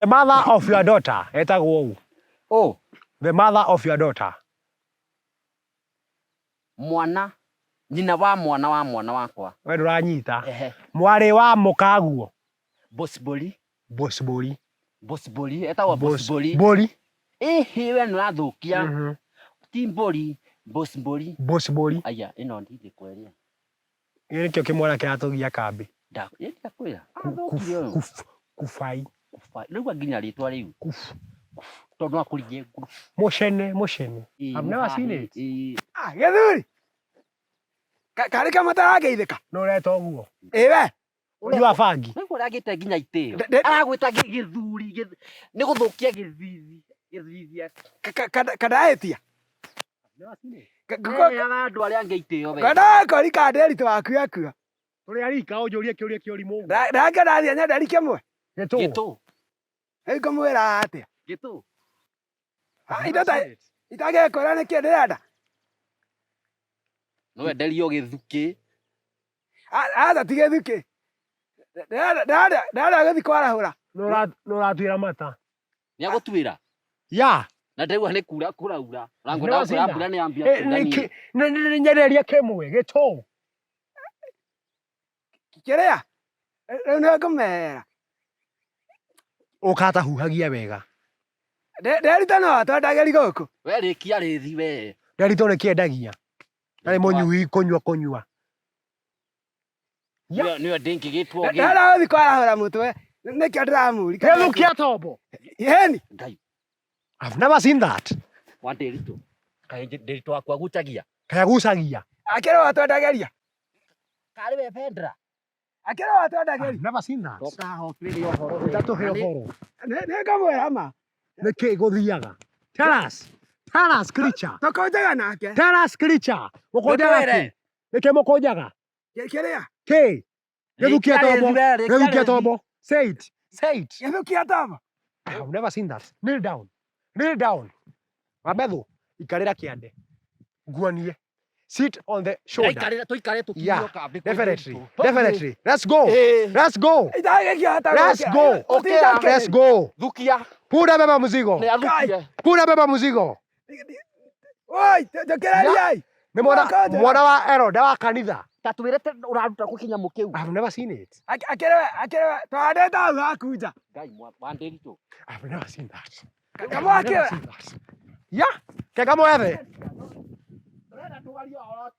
The mother of your daughter etagwo ũũ. Oh, The mother of your daughter. Mwana nyina wa mwana wa mwana wakwa. We ndũranyita. Ehe. Mwarĩ wa mũkaguo. Bosibori. Bosibori. Bosibori etagwo Bosibori. Mbũri. Ĩhĩ we nĩũrathũkia. Ti mbũri, Bosibori. Bosibori. Aya ĩno ndingĩkweria. Gĩkĩ nĩkĩo kĩmwana kĩratũgia kambĩ. Ndakwĩra. Athũkire ũyũ. Kubai. Kubai. Rĩu nginya rĩtwa rĩu. Kufu. Tondũ no akũringe ngurubu. Mũcene, mũcene. I've never seen it. Ah, gĩthuri. Karĩ kamwe tarageithĩka. Nũ ũreta ũguo? Ĩ we. Ũnyua bangi? Rĩu ũragĩte nginya itĩo. Aragwĩta gĩthuri nĩ gũthũkia gĩthithi. Gĩthithi. Kandaĩtia. Heaga andũ arĩa angĩ itĩo we. Kana kori ka Nderitu waku akua. Tũrĩ arika ũnjũrie kĩũria kĩa ũrimũ ũguo. Ndake ndathiĩ nyenderi kĩmwe. Gĩtũ. Gĩtũ. Rĩu ngũmwĩra atĩa? Gĩtũ. Indo ta itangĩkwĩra nĩkĩ ndĩrenda. No wenderio gĩthukĩ. Aca ti gĩthukĩ. Ndĩrenda gũthiĩ kwarahũra. Nĩ ũratuĩra mata. Nĩ agũtuĩra. Ya. Na ndĩraigua nĩ kura kũraura. Ũrangwenda gũkwĩra mbura nĩ yambia kuura niĩ. Nyenderia kĩmwe gĩtũ. Kĩrĩa? Rĩu nĩ ngũmera. Ũkatahuhagia wega. Nderita no atwendagĩri gũkũ. We rĩkia rĩthi we. Nderitũ nĩ kĩendagia. Na nĩ mũnyui kũnyua kũnyua. Nĩwe ndĩngĩgĩtwo gĩ. Ndĩrenda gũthiĩ kwarahũra mũtwe. Nĩkĩo ndĩramũria. Gĩthũkia tombo. Ĩni. Ngai. I've never seen that. Wa Nderitu. Kaĩ Nderitu wakwa agucagia. Kaĩ agucagia. Akĩrĩ watwendagĩria. Karĩ we Vendra. Akĩrĩ watwendagĩria. I've never seen that. Toka haha ũtwĩre ũhoro we. Ũtatũhe ũhoro. Nĩ ngũmwĩra ma. Nĩkĩ gũthiaga? Tell us. Tell us creature. Tũkũnjaga nake. Tell us creature. Mũkũnjaga kĩ? Nĩkĩ mũkũnjaga? Kĩrĩa? Kĩ? Gĩthukia tombo. Gĩthukia tombo. Say it. Say it. Gĩthukia tombo. I have never seen that. Kneel down. Kneel down. Wambethu, ikarĩra kĩande. Nguonie. Sit on the shoulder. Tũikare tũkinyio Yeah, kambĩ kwĩ definitely. Nderitu. Definitely. Let's go. Let's go. Itangĩkĩhota Let's go. Ũkĩra. Let's go. Thukia. Punda beba mzigo. Nĩ athukie. Punda beba mzigo. Oi, njũkĩrĩriai. Nĩ mwana mwana wa Elder wa kanitha. Ta twĩre ũraruta kũ kĩnyamũ kĩu. I've never seen it. Akĩrĩ akĩrĩ tũhandĩte hau haku nja. Ngai wa Nderitu. I've never seen that. Kamwe I've never akĩrĩ. seen that. Yeah. Kega mwethe. Tũrenda tũgarie ũhoro